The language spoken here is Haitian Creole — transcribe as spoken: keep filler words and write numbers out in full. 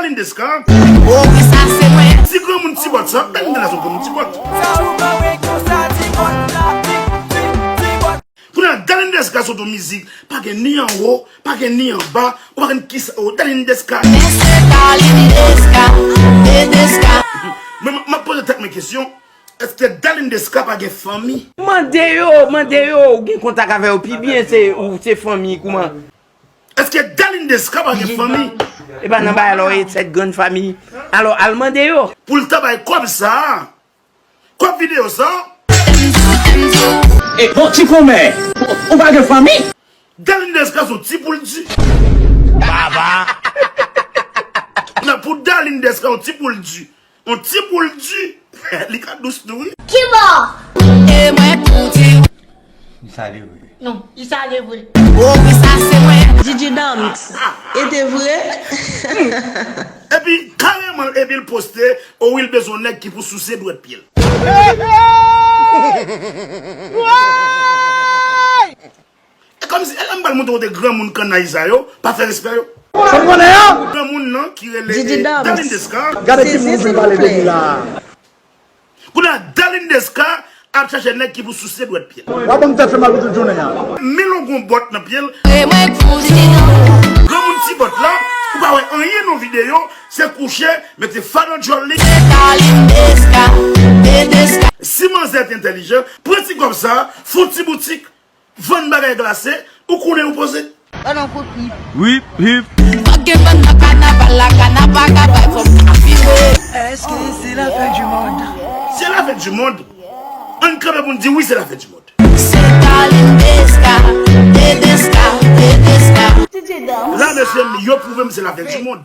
Dalindesca. Oh, wi, sa se mwen. Ti granmoun ti bòt sa, Dalindesca se yon granmoun ti bòt. Kounye a, Dalindesca sot yon mizik, pa gen ni anwo, pa gen ni anba, ou pa gen kisa, oh, Dalindesca. Mèsi Dalindesca, Dalindesca. Mwen, m ap poze tèt mwen kesyon, èske Dalindesca pa gen fanmi? Mande yo, mande yo, ou gen kontak avè yo pi byen, se, ou se fanmi, kouman? Èske Dalindesca pa gen fanmi? E pa nan bagay la, w e sèt grann fanmi. Alò, al mande yo. Pou l ta bay kòb sa a, kòb videyo sa a. E bon, ti kòmè, ou pa gen fanmi? Dalindesca se yon ti poul di. Baba. Nan pou Dalindesca, yon ti poul di. Yon ti poul di. Li ka dous tou, wi. Kibò? E mwen pou di. Li sale vre. Non, li sale vre. Oh, wi, sa se mwen. Didi Dams. E te vre? Epi, kareman, epi l poste, oh, wi, l bezwen yon nèg ki pou souse dwèt pye l. E kòmsi, e la m pral montre w de granmoun kannay sa yo, pa fè respè yo. Sa m konnen an? Granmoun nan ki rele, Didi eh, Dams. Dalindesca. Gade ki moun vin pale de li la. Kounye a, Dalindesca ap chache nèg ki pou souse dwèt pye l. W ap ban m tèt fè mal pou tout jounen an. Men longon bòt nan pye l. E mwen k pou di non. Granmoun ti bòt la, ou pa wè anyen nan videyo, se kouche, mete fado djòl li. Se Dalindesca, Dalindesca. Si manzè te entèlijan, pran ti kòb sa, fè yon ti boutik, vann bagay glase, ou konnen ou poze. Wip, wip. Fòk gen bann nan kanaval la, kanaval ka bay fòm nan vire. Est-ce que c'est la fin du monde? C'est la fin du monde. Ann kanpe pou n di wi, se la fin du monde. Se Dalindesca, Dalindesca, Dalindesca. La, mesye, yo pwouve m se la fin du monde.